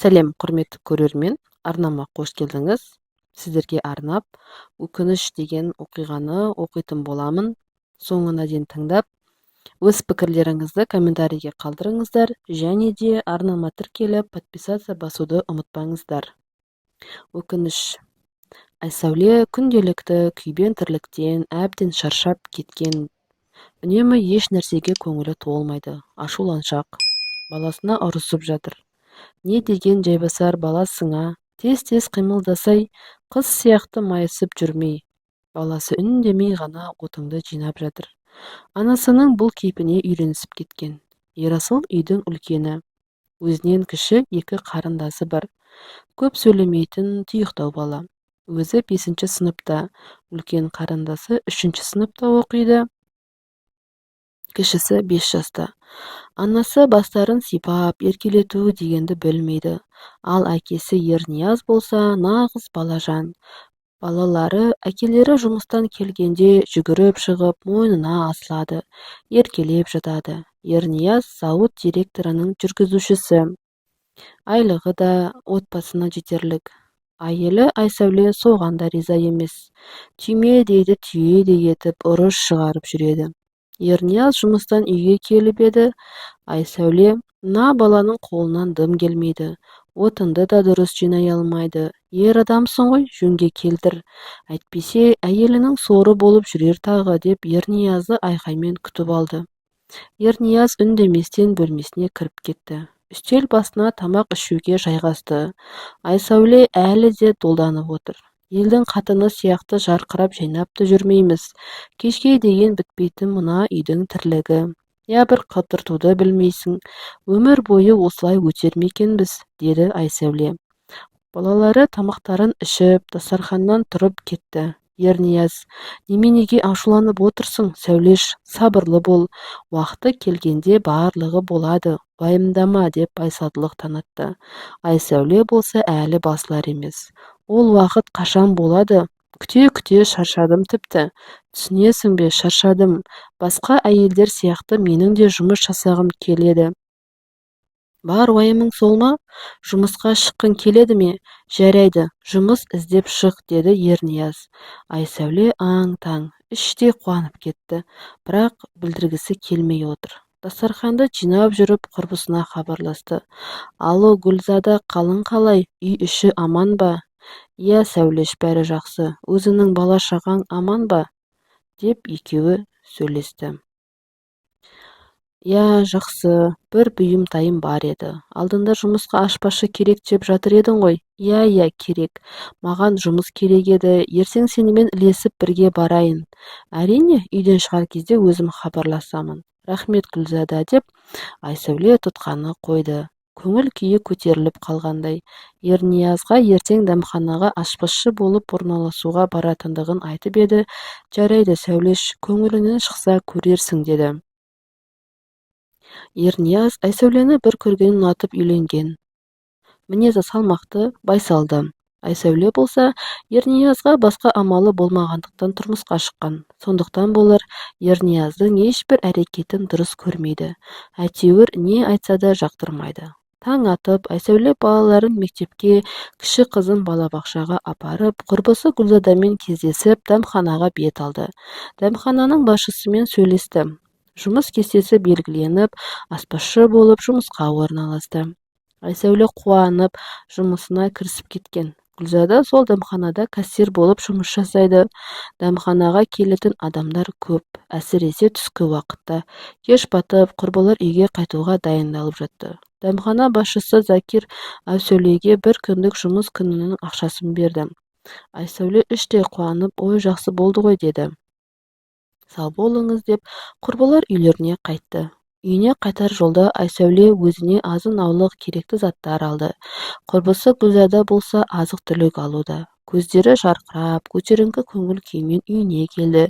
Сәлем, құрметті көрермен! Арнама қош келдіңіз! Сіздерге арнап «Өкініш» деген оқиғаны оқитын боламын. Соңына дейін тыңдап, өз пікірлеріңізді комментарийге қалдырыңыздар және де арнама тіркеліп, подписаться басуды ұмытпаңыздар. Өкініш. Айсәуле күнделікті күйбең тірліктен әбден шаршап кеткен. Үнемі еш нәрсеге көңілі толмайды, ашуланшақ. Баласына ұрысып жатыр: «Не деген жайбасар баласың, а? Тез-тез қимылдасай, қыз сияқты майысып жүрмей». Баласы үндемей ғана отынды жинап жатыр. Анасының бұл кейпіне үйренісіп кеткен. Ерасыл үйдің үлкені. Өзінен кіші екі қарындасы бар. Көп сөйлемейтін, тұйықтау бала. Өзі бесінші сыныпта, үлкен қарындасы үшінші сыныпта оқиды, кішісі 5 жаста. Анасы бастарын сипап, еркелету дегенді білмейді. Ал әкесі Ернияз болса, нағыз балажан. Балалары әкелері жұмыстан келгенде жүгіріп шығып, мойнына асылады, еркелеп жатады. Ернияз зауыт директорының жүргізушісі. Айлығы да отбасына жетерлік. Әйелі Айсәуле соған да риза емес. Түймедейді түйедей етіп, ұрыс шығарып жүреді. Ернияз жұмыстан үйге келіп еді, Айсәуле: «Мына баланың қолынан дым келмейді, отынды да дұрыс жинай алмайды. Ер адамсың ғой, жөнге келтір, әйтпесе әйелінің соры болып жүрер тағы», – деп Ерниязды айқаймен күтіп алды. Ернияз үндеместен бөлмесіне кіріп кетті. Үстел басына тамақ ішуге жайғасты. Айсәуле әлі де долданып отыр: «Елдің қатыны сияқты жарқырап жайнап та жүрмейміз. Кешке дейін бітпейтін мына үйдің тірлігі. Я бір қыдыртуды білмейсің. Өмір бойы осылай өтер ме екенбіз?» – деді Айсәуле. Балалары тамақтарын ішіп, дастарханнан тұрып кетті. Ернияз: «Неменеге ашуланып отырсың, Сәулеш? Сабырлы бол, уақыты келгенде барлығы болады, уайымдама», – деп байсалдылық танытты. Айсәуле болса, әлі басылар емес: «Ол уақыт қашан болады? Күте-күте шаршадым тіпті. Түсінесің бе, шаршадым. Басқа әйелдер сияқты менің де жұмыс жасағым келеді». «Бар уайымың сол ма? Жұмысқа шыққың келеді ме? Жарайды, жұмыс іздеп шық», – деді Ернияз. Айсәуле аң-таң, іштей қуанып кетті, бірақ білдіргісі келмей отыр. Дастарханды жинап жүріп, құрбысына хабарласты: «Алло, Гүлзада, қалың қалай? Үй іші аман ба?» «Иә, Сәулеш, бәрі жақсы. Өзіңнің бала-шағаң аман ба?» – деп екеуі сөйлесті. «Иә, жақсы. Бір бұйымтайым бар еді. Алдында жұмысқа аспазшы керек деп жатыр едің ғой?» «Иә, керек. Маған жұмыс керек еді. Ертең сенімен ілесіп бірге барайын». «Әрине, үйден шығар кезде өзім хабарласамын». «Рахмет, Гүлзада», – деп Айсәуле тұтқаны қойды. Көңіл күйі көтеріліп қалғандай. Ерниязға ертең дәмханаға аспазшы болып орналасуға баратындығын айтып еді, «Жарайды, Сәулеш, көңіліңнен шықса көрерсің», – деді. Ернияз Айсәулені бір көргеннен ұнатып үйленген. Мінезі салмақты, байсалды. Айсәуле болса, Ерниязға басқа амалы болмағандықтан тұрмысқа шыққан. Сондықтан болар, Ернияздың ешбір әрекетін дұрыс көрмейді. Әйтеуір не айтса да жақтырмайды. Таң атып, Айсәуле балаларын мектепке, кіші қызын балабақшаға апарып, құрбысы Гүлзадамен кездесіп, дәмханаға бет алды. Дәмхананың басшысымен сөйлесті. Жұмыс кестесі белгіленіп, аспазшы болып жұмысқа орналасты. Айсәуле қуанып, жұмысына кірісіп кеткен. Гүлзада сол дәмханада кассир болып жұмыс жасайды. Дәмханаға келетін адамдар көп, әсіресе түскі уақытта. Кеш батып, құрбылар үйге қайтуға дайындалып жатты. Дәмхана басшысы Закир Айсәулеге бір күндік жұмыс күнінің ақшасын берді. Айсәуле іштей қуанып: «Ой, жақсы болды ғой», – деді. «Сау болыңыз», – деп құрбылар үйлеріне қайтты. Үйіне қайтар жолда Айсәуле өзіне азын-аулақ керекті заттар алды. Құрбысы Гүлзада болса, азық-түлік алуда. Көздері жарқырап, көтеріңкі көңіл күймен үйіне келді.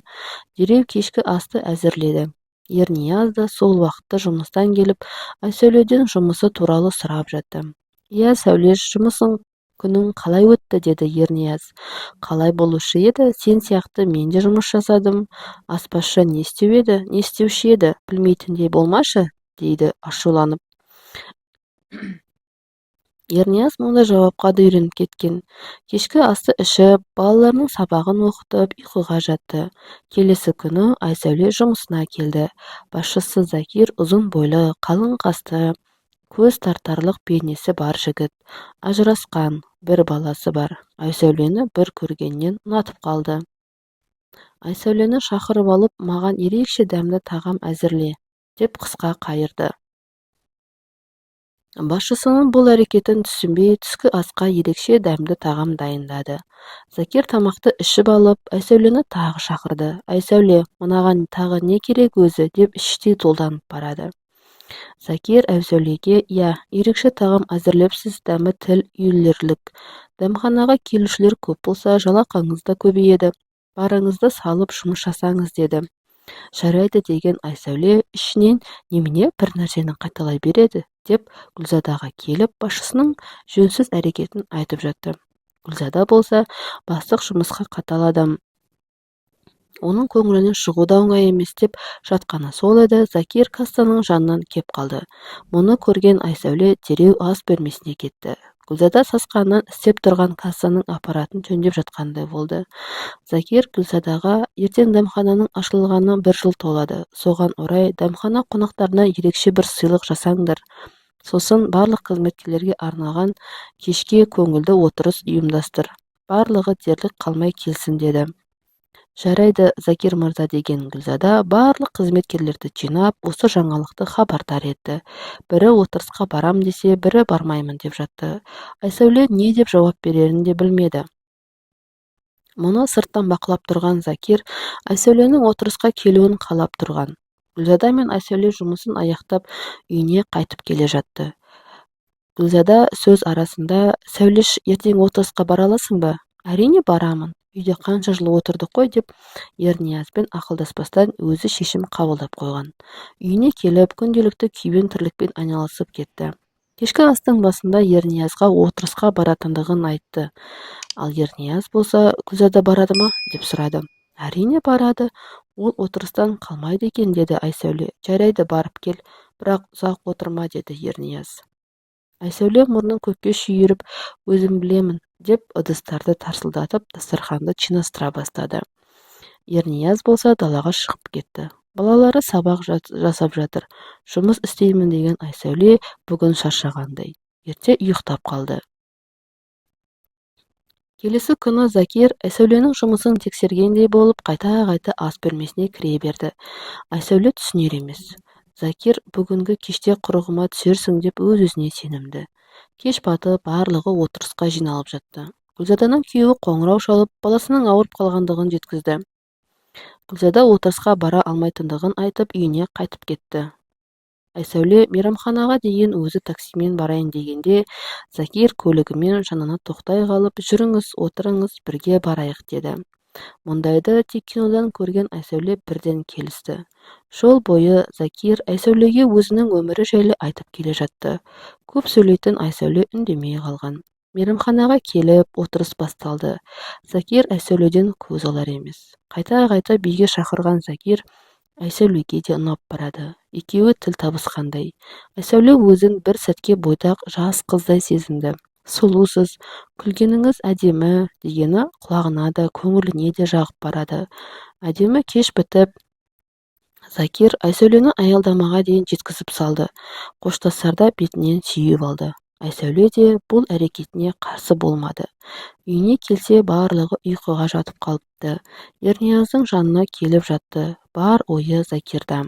Дереу кешкі асты әзірледі. Ернияз да сол уақытта жұмыстан келіп, Айсәуледен жұмысы туралы сұрап жатты. «Иә, Сәулеш, жұмысың күнің қалай өтті?» – деді Ернияз. «Қалай болушы еді? Сен сияқты мен де жұмыс жасадым. Аспазшы не істеу еді, не істеуші еді? Білмейтіндей болмашы», – дейді ашуланып. Ернияз мұндай жауапқа да үйреніп кеткен. Кешкі асты ішіп, балаларының сабағын оқытып, ұйқыға жатты. Келесі күні Айсәуле жұмысына келді. Басшысы Закир ұзын бойлы, қалың қасты, көз тартарлық бейнесі бар жігіт. Ажырасқан, бір баласы бар. Айсәулені бір көргеннен ұнатып қалды. Айсәулені шақырып алып, маған ерекше дәмді тағам әзірле, деп қысқа қайырды. Басшысының бұл әрекетін түсінбей, түскі асқа ерекше дәмді тағам дайындады. Закир тамақты ішіп алып, Айсәулені тағы шақырды. Айсәуле, мынаған тағы не керек өзі, деп іштей долданып барады. Закир Айсәулеге, иә, ерекше тағам әзірлепсіз, дәмі тіл үйірерлік. Дәмханаға келушілер көп болса, жалақыңыз да көбейеді. Барыңызды салып жұмыс жасаңыз, деді. Жарайды деген Айсәуле ішінен немене бір нәрсені қайталай береді деп Гүлзадаға келіп, басшысының жөнсіз әрекетін айтып жатты. Гүлзада болса, бастық жұмысқа қатал адам. Оның көңілінен шығу да оңай емес деп жатқаны сол еді, Закир кассаның жанынан кеп қалды. Мұны көрген Айсәуле дереу ас бөлмесіне кетті. Гүлзада сасқанынан істеп тұрған кассаның аппаратын жөндеп жатқандай болды. Закир Гүлзадаға ертең дәмхананың ашылғанына бір жыл толады. Соған орай дәмхана қонақтарына ерекше бір сыйлық жасаңдар. Сосын барлық қызметкерлерге арналған кешке көңілді отырыс ұйымдастыр. Барлығы дерлік қалмай келсін, деді. Жарайды, Закир мырза деген Гүлзада барлық қызметкерлерді жинап, осы жаңалықты хабардар етті. Бірі отырысқа барам десе, бірі бармаймын деп жатты. Айсәуле не деп жауап берерін де білмеді. Мұны сырттан бақылап тұрған Закир Айсәуленің отырысқа келуін қалап тұрған. Гүлзада мен Айсәуле жұмысын аяқтап, үйіне қайтып келе жатты. Гүлзада сөз арасында, Сәулеш, ертең отырысқа бара аласың ба? Әрине барамын. Үйде қанша жыл отырдық қой деп Ерниязбен ақылдаспастан өзі шешім қабылдап қойған. Үйіне келіп, күнделікті күйбең тірлікпен айналысып кетті. Кешкі астың басында Ерниязға отырысқа баратындығын айтты. Ал Ернияз болса, Гүлзада барады ма деп сұрады. Әрине барады. Ол отырыстан қалмайды екен, деді Айсәуле. Жарайды, барып кел, бірақ ұзақ отырма, деді Ернияз. Айсәуле мұрнын көкке шүйіріп, өзім білемін, деп ыдыстарды тарсылдатып, дастарханды жинастыра бастады. Ернияз болса далаға шығып кетті. Балалары сабақ жасап жатыр. Жұмыс істеймін деген Айсәуле бүгін шаршағандай. Ерте ұйықтап қалды. Келесі күні Закир Айсәуленің жұмысын тексергендей болып, қайта-қайта ас бөлмесіне кіре берді. Айсәуле түсінер емес. Закир бүгінгі кеште құрығыма түсерсің деп өз-өзіне сенімді. Кеш батып, барлығы отырысқа жиналып жатты. Гүлзаданың күйеуі қоңырау шалып, баласының ауырып қалғандығын жеткізді. Гүлзада отырысқа бара алмайтындығын айтып, үйіне қайтып кетті. Айсәуле мейрамханаға дейін өзі таксимен барайын дегенде, Закир көлігімен жанына тоқтай қалып, жүріңіз, отырыңыз, бірге барайық деді. Мұндайды тек кинодан көрген Айсәуле бірден келісті. Жол бойы Закир Айсәулеге өзінің өмірі жайлы айтып келе жатты. Көп сөйлейтін Айсәуле үндемей қалған. Мейрамханаға келіп, отырыс басталды. Закир Айсәуледен көз алар емес. Қайта-қайта биге шақырған Закир Айсәулеге де ұнап барады. Екеуі тіл табысқандай. Айсәуле өзін бір сәтке бойдақ жас қыздай сезінді. Сұлусыз, күлгеніңіз әдемі дегені құлағына да, көңіліне де жағып барады. Әдемі кеш бітіп, Закир Айсәулені аялдамаға дейін жеткізіп салды. Қоштасарда бетінен сүйіп алды. Айсәуле де бұл әрекетіне қарсы болмады. Үйіне келсе, барлығы ұйқыға жатып қалыпты. Ернияздың жанына келіп жатты. Бар ойы Закирда.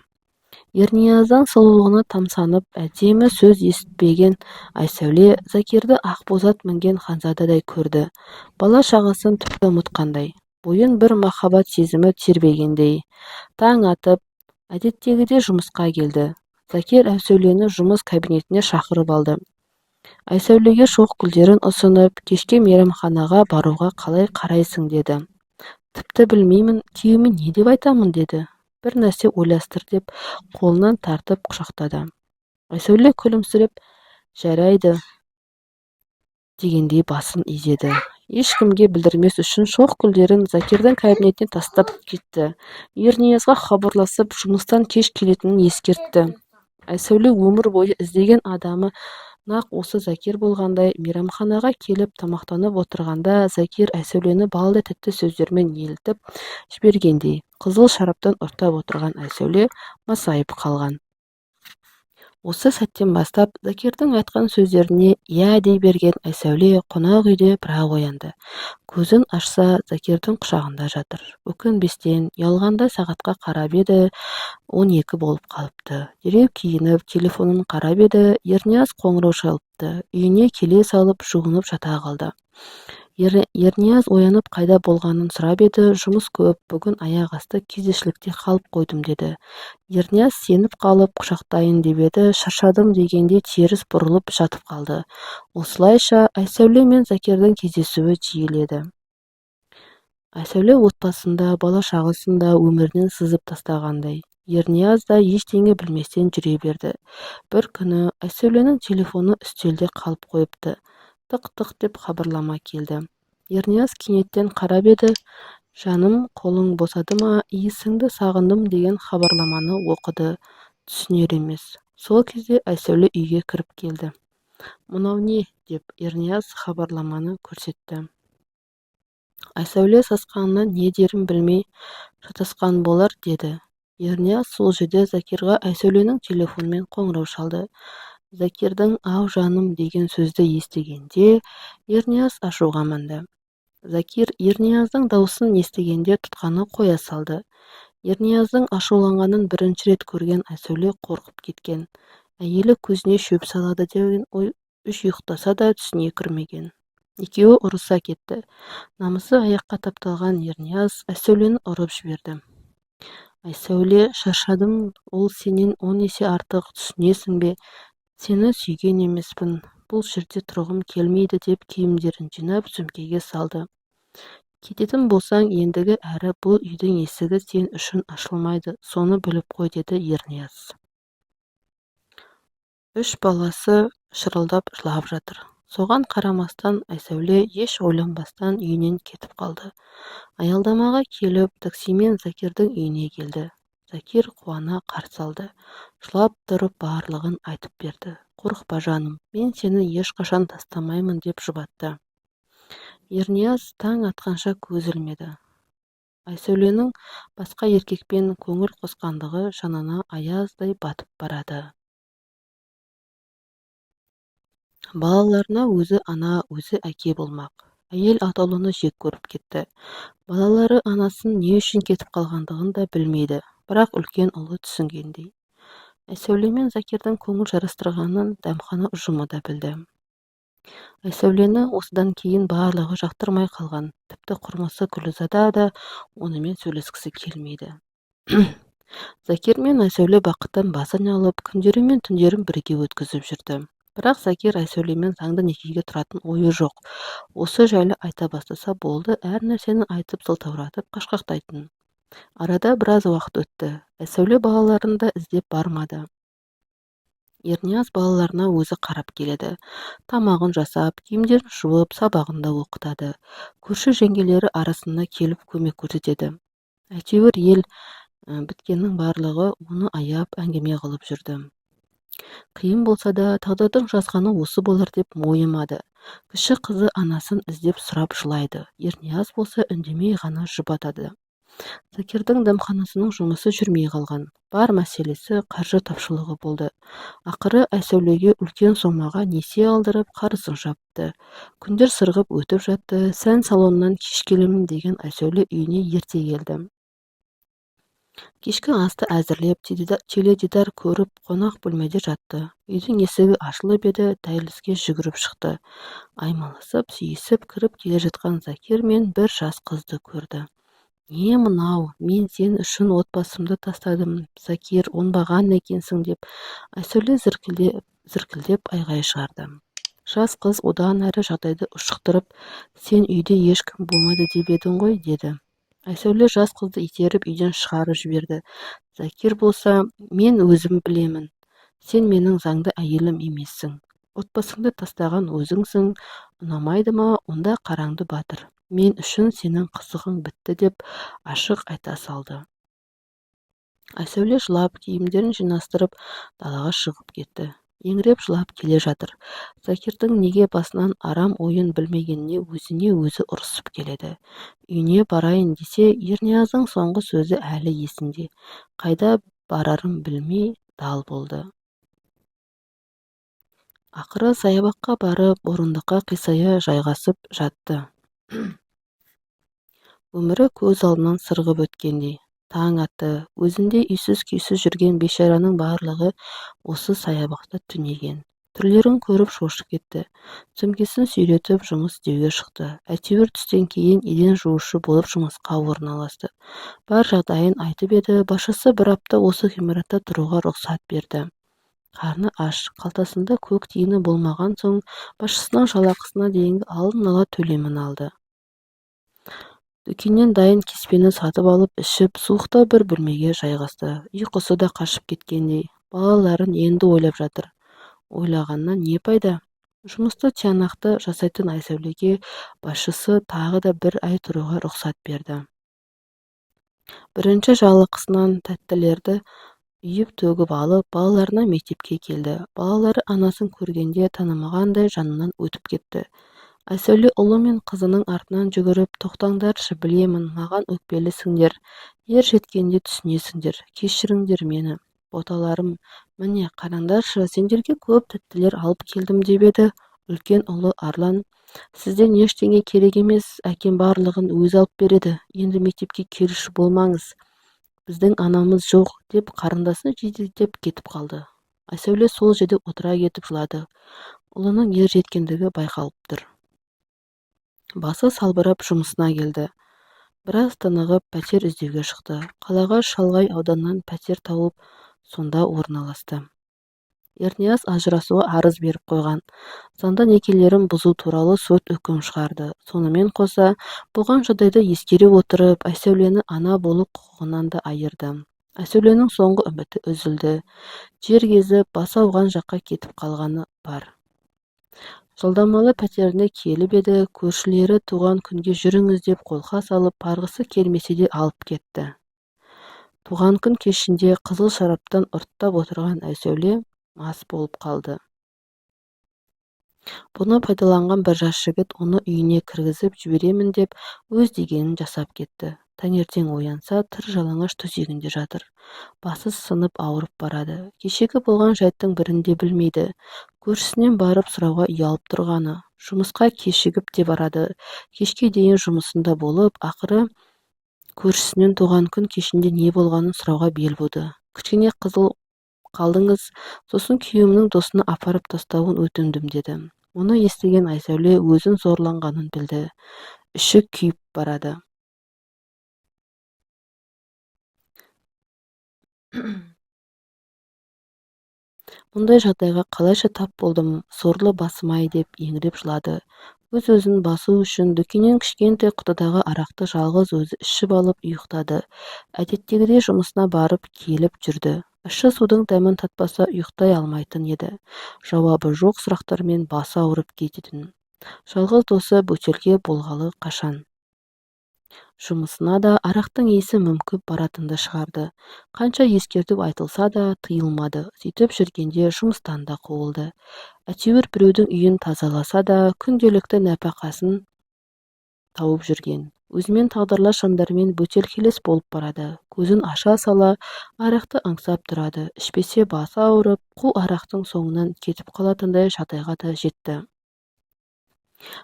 Ернияздан сұлулығына тамсанып, әдемі сөз есітпеген Айсәуле Закирді ақбозат мінген ханзададай көрді. Бала-шағасын тіпті ұмытқандай. Бойын бір махаббат сезімі тербегендей. Таң атып, әдеттегідей жұмысқа келді. Закир Айсәулені жұмыс кабинетіне шақырып алды. Айсәулеге шоқ гүлдерін ұсынып, кешке мейрамханаға баруға қалай қарайсың деді. Тіпті білмеймін, күйеуіме не деп айтамын деді. Бір нәрсе ойластыр деп қолынан тартып құшақтады. Айсәуле күлімсіреп, жарайды дегендей басын изеді. Ешкімге білдірмес үшін шоқ гүлдерін Закирдің кабинетіне тастап кетті. Ерниязға хабарласып, жұмыстан кеш келетінін ескертті. Айсәуле өмір бойы іздеген адамы Нақ осы Закир болғандай, мейрамханаға келіп тамақтанып отырғанда Закир Айсәулені балдай тәтті сөздермен елітіп жібергендей, қызыл шараптан ұрттап отырған Айсәуле масайып қалған. Осы сәттен бастап Закирдің айтқан сөздеріне иә дей берген Айсәуле қонақ үйде бірақ оянды. Көзін ашса, Закирдің құшағында жатыр. Өкінбестен, ұялғандай сағатқа қарап еді, 12 болып қалыпты. Дереу киініп, телефонын қарап еді, Ернияз қоңырау шалыпты. Үйіне келе салып, жуынып жата қалды. Ернияз оянып қайда болғанын сұрап еді, жұмыс көп, бүгін аяқ асты кезекшілікте қалып қойдым деді. Ернияз сеніп қалып, құшақтайын деп еді, шаршадым дегендей теріс бұрылып жатып қалды. Осылайша Айсәуле мен Закирдің кездесуі жиіледі. Айсәуле отбасын да, бала-шағасын да өмірінен сызып тастағандай. Ернияз да ештеңе білместен жүре берді. Бір күні Айсәуленің телефоны үстелде қалып қойыпты. Тық-тық деп хабарлама келді. Ернияз кенеттен қарап еді, жаным, қолың босады ма, иісіңді сағындым деген хабарламаны оқыды, түсінер емес. Сол кезде Айсәуле үйге кіріп келді. Мынау не, деп Ернияз хабарламаны көрсетті. Айсәуле сасқанынан не дерін білмей шатасқан болар, деді. Ернияз сол жерде Закирға Айсәуленің телефонымен қоңырау шалды. Закирдің ау жаным деген сөзді естігенде Ернияз ашуға мінді. Закир Ернияздың даусын естігенде тұтқаны қоя салды. Ернияздың ашуланғанын бірінші рет көрген Айсәуле қорқып кеткен. Әйелі көзіне шөп салады деген ой үш ұйықтаса да түсіне кірмеген. Екеуі ұрыса кетті. Намысы аяққа тапталған Ернияз Айсәулені ұрып жіберді. Айсәуле, шаршадым, ол сенен 10 есе артық, түсінесің бе? Сені сүйген емеспін, бұл жерде тұрғым келмейді деп киімдерін жинап сөмкеге салды. Кететін болсаң, ендігі әрі бұл үйдің есігі сен үшін ашылмайды, соны біліп қой, деді Ернияз. 3 баласы шырылдап жылап жатыр. Соған қарамастан Айсәуле еш ойланбастан үйінен кетіп қалды. Аялдамаға келіп, таксимен Закирдің үйіне келді. Закир қуана қарсы алды. Жылап тұрып барлығын айтып берді. Қорықпа жаным, мен сені ешқашан тастамаймын деп жұбатты. Ернияз таң атқанша көз ілмеді. Айсәуленің басқа еркекпен көңіл қосқандығы жанына аяздай батып барады. Балаларына өзі ана, өзі әке болмақ. Әйел атаулыны жек көріп кетті. Балалары анасын не үшін кетіп қалғандығын да білмейді, бірақ үлкен ұлы түсінгендей. Айсәуле мен Закирдің көңіл жарастырғанын дәмхана ұжымы да білді. Айсәулені осыдан кейін барлығы жақтырмай қалған, тіпті құрмысы Гүлзада да онымен сөйлескісі келмейді. Закир мен Айсәуле бақыттан бас айналып, күндері мен түндерін бірге өткізіп жүрді. Бірақ Закир Айсәулемен заңды некеге тұратын ойы жоқ. Осы жайлы айта бастаса болды, әр нәрсені айтып сылтауратып қашқақтайтын. Арада біраз уақыт өтті. Айсәуле балаларын да іздеп бармады. Ернияз балаларына өзі қарап келеді. Тамағын жасап, киімдерін жуып, сабағын да оқытады. Көрші жеңгелері арасына келіп көмек көрсетеді. Әйтеуір ел біткеннің барлығы оны аяп әңгіме қылып жүрді. Қиын болса да, тағдырдың жазғаны осы болар деп мойымады. Кіші қызы анасын іздеп сұрап жылайды. Ернияз болса үндемей ғана жұбатады. Закирдің дәмханасының жұмысы жүрмей қалған. Бар мәселесі қаржы тапшылығы болды. Ақыры Айсәулеге үлкен сомаға несие алдырып, қарызын жапты. Күндер сырғып өтіп жатты. Сән салонынан кеш келемін деген Айсәуле үйіне ерте келді. Кешкі асты әзірлеп, теледидар көріп, қонақ бөлмеде жатты. Үйдің есігі ашылып еді, дәлізге жүгіріп шықты. Аймаласып, сүйісіп кіріп келе жатқан Закир мен бір жас қызды көрді. Не мынау, мен сен үшін отбасымды тастадым, Закир, оңбаған екенсің деп Айсәуле зіркілдеп айғай шығарды. Жас қыз одан әрі жағдайды ушықтырып, сен үйде ешкім болмайды деп едің ғой, деді. Айсәуле жас қызды итеріп үйден шығарып жіберді. Закир болса, мен өзім білемін, сен менің заңды әйелім емессің. Отбасыңды тастаған өзіңсің, ұнамайды ма, онда қараңды батыр. Мен үшін сенің қызығың бітті деп ашық айта салды. Айсәуле жылап, киімдерін жинастырып, далаға шығып кетті. Еңіреп жылап келе жатыр. Закирдің неге басынан арам ойын білмегеніне өзіне өзі ұрысып келеді. Үйіне барайын десе, Ернияздың соңғы сөзі әлі есінде. Қайда барарын білмей дал болды. Ақыры саябаққа барып, орындыққа қисая жайғасып жатты. Өмірі көз алдынан сырғып өткендей. Таң атты, өзіндей үйсіз-күйсіз жүрген бейшараның барлығы осы саябақта түнеген. Түрлерін көріп шошып кетті. Сөмкесін сүйретіп жұмыс іздеуге шықты. Әйтеуір түстен кейін еден жуушы болып жұмысқа орналасты. Бар жағдайын айтып еді, басшысы бір апта осы ғимаратта тұруға рұқсат берді. Қарны аш, қалтасында көк тиыны болмаған соң басшысының жалақысына дейінгі алдын ала төлемін алды. Дүкеннен дайын кеспені сатып алып ішіп, суықтау бір бөлмеге жайғасты. Ұйқысы да қашып кеткендей. Балаларын енді ойлап жатыр. Ойлағаннан не пайда? Жұмысты тиянақты жасайтын Айсәулеге басшысы тағы да бір ай тұруға рұқсат берді. Бірінші жалақысынан тәттілерді үйіп-төгіп алып, балаларына мектепке келді. Балалары анасын көргенде танымағандай жанынан өтіп кетті. Айсәуле ұлы мен қызының артынан жүгіріп, тоқтаңдаршы, білемін, маған өкпелісіңдер, ер жеткенде түсінесіңдер, кешіріңдер мені, боталарым, міне, қараңдаршы, сендерге көп тәттілер алып келдім деп еді. Үлкен ұлы Арлан, сізден ештеңе керек емес, әкем барлығын өзі алып береді, енді мектепке келуші болмаңыз, біздің анамыз жоқ, деп қарындасын жетектеп кетіп қалды. Айсәуле сол жерде отыра кетіп жылады. Ұлының ер жеткендігі байқалып тұр. Басы салбырап жұмысына келді. Біраз тынығып пәтер іздеуге шықты. Қалаға шалғай ауданнан пәтер тауып, сонда орналасты. Ернияз ажырасуға арыз беріп қойған. Заңды некелерін бұзу туралы сот үкім шығарды. Сонымен қоса, болған жағдайды ескере отырып, Айсәулені ана болу құқығынан да айырды. Айсәуленің соңғы үміті үзілді. Жер кезіп, басы ауған жаққа кетіп қалғаны бар. Жалдамалы пәтеріне келіп еді, көршілері туған күнге жүріңіз деп қолқа салып, барғысы келмесе де алып кетті. Туған күн кешінде қызыл шараптан ұрттап отырған Айсәуле мас болып қалды. Бұны пайдаланған бір жас жігіт оны үйіне кіргізіп жіберемін деп өз дегенін жасап кетті. Таңертең оянса, тыр жалаңаш төсегінде жатыр. Басы сынып ауырып барады. Кешегі болған жайттың бірін де білмейді. Көршісінен барып сұрауға ұялып тұрғаны. Жұмысқа кешігіп те барады. Кешке дейін жұмысында болып, ақыры көршісінен туған күн кешінде не болғанын сұрауға бел буды. Кішкене қызыл қалдыңыз, сосын күйеуімнің досына апарып тастауын өтіндім деді. Мұны естіген Айсәуле өзін зорланғанын білді. Іші күйіп барады. Мұндай жағдайға қалайша тап болдым, сорлы басым-ай деп еңіреп жылады. Өз-өзін басу үшін дүкеннен кішкентай құтыдағы арақты жалғыз өзі ішіп алып ұйықтады. Әдеттегідей жұмысына барып келіп жүрді. Ащы судың дәмін татпаса ұйықтай алмайтын еді. Жауабы жоқ сұрақтармен басы ауырып кететін. Жалғыз досы бөтелке болғалы қашан. Жұмысына да арақтың иісі мүмкіп баратынды шығарды. Қанша ескерту айтылса да тыйылмады. Сөйтіп жүргенде жұмыстан да қуылды. Әйтеуір біреудің үйін тазаласа да күнделікті нәпақасын тауып жүрген. Өзімен тағдырлас жандармен бөтелкелес болып барады. Көзін аша сала арақты аңсап тұрады. Ішпесе басы ауырып, қу арақтың соңынан кетіп қалатындай жағдайға да жетті.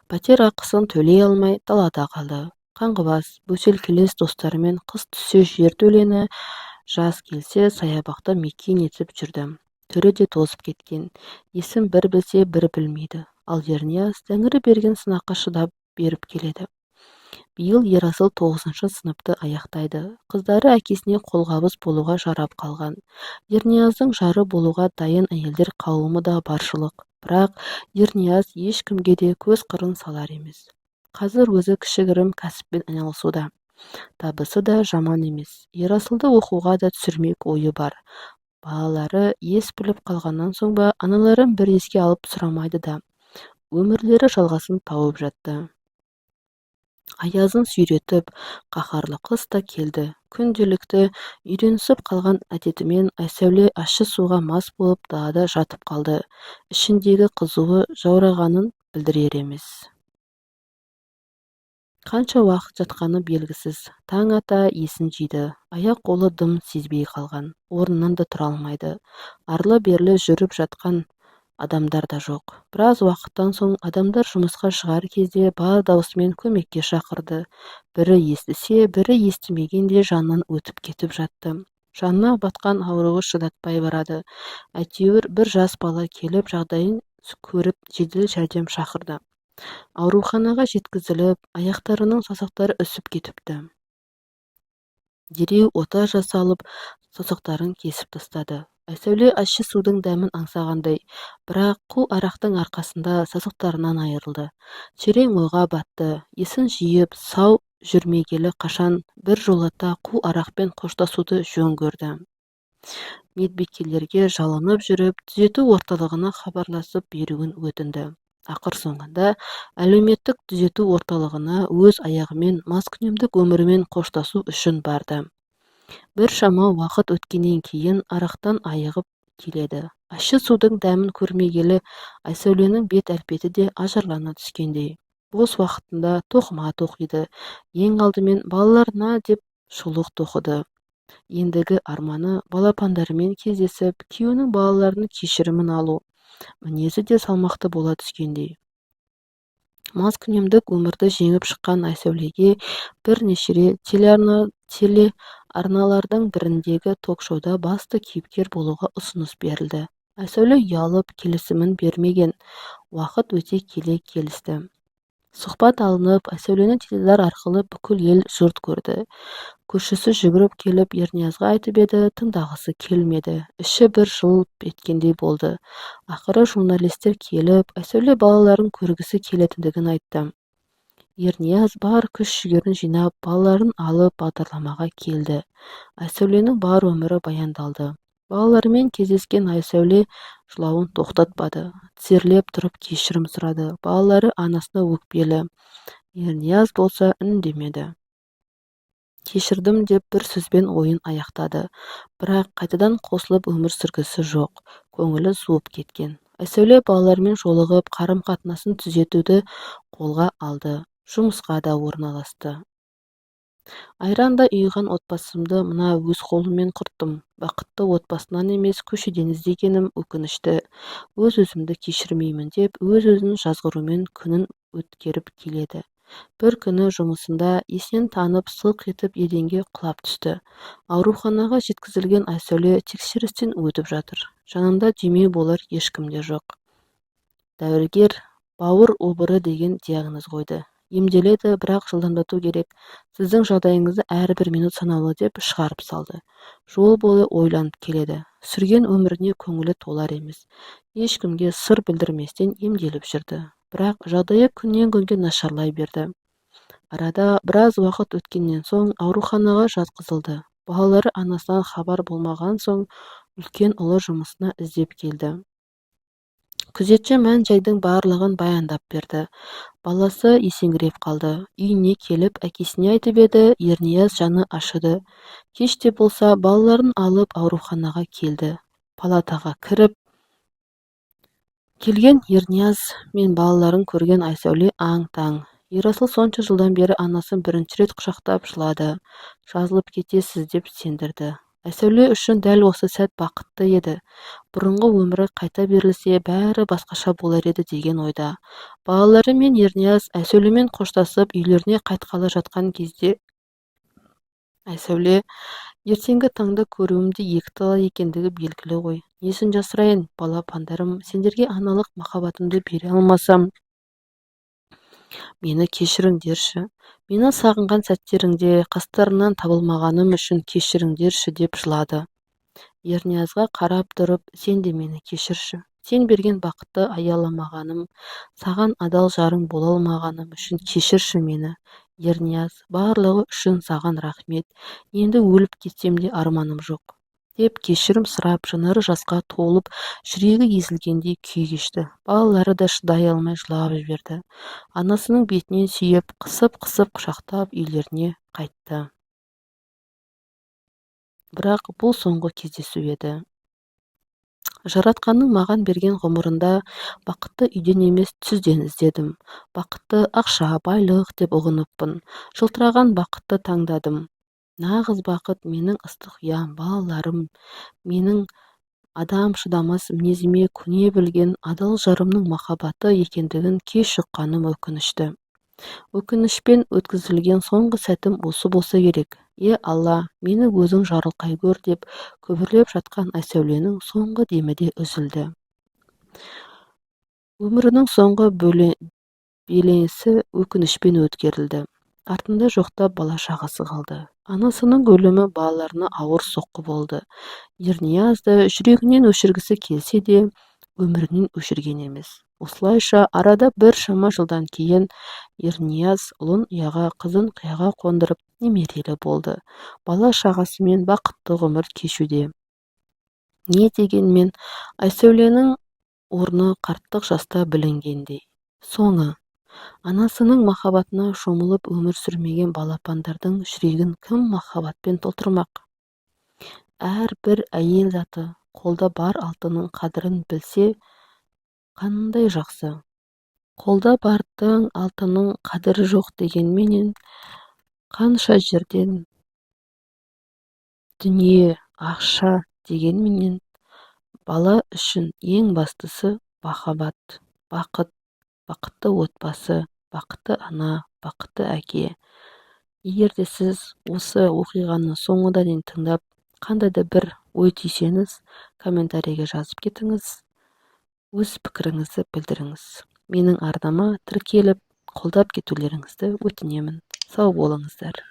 Пәтер ақысын төлей алмай далада қалды. Қаңғыбас, бөтелкелес достарымен қыс түссе жертөлені, жаз келсе саябақты мекен етіп жүрді. Түрі де тозып кеткен. Есін бір білсе, бір білмейді. Ал Ернияз тәңірі берген сынаққа шыдап беріп келеді. Биыл Ерасыл 9-шы сыныпты аяқтайды. Қыздары әкесіне қолғабыс болуға жарап қалған. Ернияздың жары болуға дайын әйелдер қауымы да баршылық. Бірақ Ернияз ешкімге де көз қырын салар емес. Қазір өзі кішігірім кәсіппен айналысуда. Табысы да жаман емес. Ерасылды оқуға да түсірмек ойы бар. Балалары ес біліп қалғаннан соң ба, аналарын бір еске алып сұрамайды да. Өмірлері жалғасын тауып жатты. Аязын сүйретіп, қаһарлы қыс та келді. Күнделікті үйренісіп қалған әдетімен Айсәуле ащы суға мас болып далада жатып қалды. Ішіндегі қызуы жаурағанын білдірер емес. Қанша уақыт жатқаны белгісіз. Таң ата есін жиды. Аяқ-қолы дым сезбей қалған. Орнынан да тұра алмайды. Арлы-берлі жүріп жатқан адамдар да жоқ. Біраз уақыттан соң адамдар жұмысқа шығар кезде бар даусымен көмекке шақырды. Бірі естісе, бірі естімегендей жанынан өтіп кетіп жатты. Жанына батқан ауруы шыдатпай барады. Әйтеуір бір жас бала келіп жағдайын көріп жедел жәрдем шақырды. Ауруханаға жеткізіліп, аяқтарының саусақтары үсіп кетіпті. Дереу ота жасалып, саусақтарын кесіп тастады. Айсәуле ащы судың дәмін аңсағандай, бірақ қу арақтың арқасында саусақтарынан айырылды. Терең ойға батты. Есін жиып, сау жүрмегелі қашан бір жолата қу арақпен қоштасуды жөн көрді. Медбикелерге жалынып жүріп, түзету орталығына хабарласып беруін өтінді. Ақыр соңында әлеуметтік түзету орталығына өз аяғымен маскүнемдік өмірімен қоштасу үшін барды. Біршама уақыт өткеннен кейін арақтан айығып келеді. Ащы судың дәмін көрмегелі Айсәуленің бет әлпеті де ажарлана түскендей. Бос уақытында тоқыма тоқиды. Ең алдымен балаларына деп шұлық тоқыды. Ендігі арманы балапандарымен кездесіп, күйеуінің балаларының кешірімін алу. Мінезі де салмақты бола түскендей. Маскүнемдік өмірді жеңіп шыққан Айсәулеге бірнеше рет телеарналардың біріндегі ток-шоуда басты кейіпкер болуға ұсыныс берілді. Айсәуле ұялып, келісімін бермеген. Уақыт өте келе келісті. Сұхбат алынып, Айсәулені теледидар арқылы бүкіл ел жұрт көрді. Көршісі жүгіріп келіп Ерниязға айтып еді, тыңдағысы келмеді. Іші бір жылп еткендей болды. Ақыры журналистер келіп, Айсәуле балаларын көргісі келетіндігін айтты. Ернияз бар күш-жігерін жинап, балаларын алып бағдарламаға келді. Айсәуленің бар өмірі баяндалды. Балаларымен кездескен Айсәуле жылауын тоқтатпады. Тізерлеп тұрып кешірім сұрады. Балалары анасына өкпелі. Ернияз болса үндемеді. Кешірдім деп бір сөзбен ойын аяқтады. Бірақ қайтадан қосылып өмір сүргісі жоқ. Көңілі суып кеткен. Айсәуле балаларымен жолығып, қарым-қатынасын түзетуді қолға алды. Жұмысқа да орналасты. Айрандай ұйыған отбасымды мына өз қолыммен құрттым. Бақытты отбасынан емес, көшеден іздегенім өкінішті. Өз-өзімді кешірмеймін деп, өз-өзін жазғырумен күнін өткеріп келеді. Бір күні жұмысында есінен танып, сылқ етіп еденге құлап түсті. Ауруханаға жеткізілген Айсәуле тексерістен өтіп жатыр. Жанында демеу болар ешкім де жоқ. Дәрігер бауыр обыры деген диагноз қойды. Емделеді, бірақ жылдамдату керек. Сіздің жағдайыңызда әрбір минут санаулы деп шығарып салды. Жол бойы ойланып келеді. Сүрген өміріне көңілі толар емес. Ешкімге сыр білдірместен емделіп жүрді. Бірақ жағдайы күннен күнге нашарлай берді. Арада біраз уақыт өткеннен соң ауруханаға жатқызылды. Балалары анасынан хабар болмаған соң үлкен ұлы жұмысына іздеп келді. Күзетші мән-жайдың барлығын баяндап берді. Баласы есеңгіреп қалды. Үйіне келіп әкесіне айтып еді, Ернияз жаны ашыды. Кеш те болса балаларын алып ауруханаға келді. Палатаға кіріп келген Ернияз мен балаларын көрген Айсәуле аң-таң. Ерасыл сонша жылдан бері анасын бірінші рет құшақтап жылады. Жазылып кетесіз деп сендірді. Айсәуле үшін дәл осы сәт бақытты еді. Бұрынғы өмірі қайта берілсе, бәрі басқаша болар еді деген ойда. Балалары мен Ернияз Айсәулемен қоштасып, үйлеріне қайтқалы жатқан кезде Айсәуле ертеңгі таңды көруім де екіталай екендігі белгілі ғой. Несін жасырайын, балапандарым, сендерге аналық махаббатымды бере алмасам, мені кешіріңдерші. Мені сағынған сәттеріңде қастарыңнан табылмағаным үшін кешіріңдерші деп жылады. Ерниязға қарап тұрып, сен де мені кешірші. Сен берген бақытты аяламағаным, саған адал жарың бола алмағаным үшін кешірші мені. Ернияз, барлығы үшін саған рахмет. Енді өліп кетсем де арманым жоқ. Деп кешірім сұрап, жанары жасқа толып, жүрегі езілгендей күй кешті. Балалары да шыдай алмай жылап жіберді. Анасының бетінен сүйіп, қысып-қысып құшақтап, үйлеріне қайтты. Бірақ бұл соңғы кездесу еді. Жаратқанның маған берген ғұмырында бақытты үйден емес, түзден іздедім. Бақытты ақша, байлық деп ұғыныппын. Жылтыраған бақытты таңдадым. Нағыз бақыт менің ыстық ұям, балаларым, менің адам шыдамас мінезіме көне білген адал жарымның махаббаты екендігін кеш ұққаным өкінішті. Өкінішпен өткізілген соңғы сәтім осы болса керек. Е, Алла, мені өзің жарылқай гөр, деп күбірлеп жатқан Айсәуленің соңғы демі де үзілді. Өмірінің соңғы белесі өкінішпен өткерілді. Артында жоқтап бала-шағасы қалды. Анасының өлімі балаларына ауыр соққы болды. Ернияз да жүрегінен өшіргісі келсе де, өмірінен өшірген емес. Осылайша, арада біршама жылдан кейін Ернияз ұлын ұяға, қызын қияға қондырып, немерелі болды. Бала-шағасымен бақытты ғұмыр кешуде. Не дегенмен, Айсәуленің орны қарттық жаста білінгендей. Соңы. Анасының махаббатына шомылып өмір сүрмеген балапандардың жүрегін кім махаббатпен толтырмақ? Әрбір әйел заты қолда бар алтынның қадірін білсе, қандай жақсы. Қолда бардың алтынның қадірі жоқ дегенменен, қанша жерден дүние, ақша дегенменен, бала үшін ең бастысы махаббат, бақыт, бақытты отбасы, бақытты ана, бақытты әке. Егер де сіз осы оқиғаны соңына дейін тыңдап, қандай да бір ой түйсеңіз, комментарийге жазып кетіңіз, өз пікіріңізді білдіріңіз. Менің арнама тіркеліп, қолдап кетулеріңізді өтінемін. Сау болыңыздар.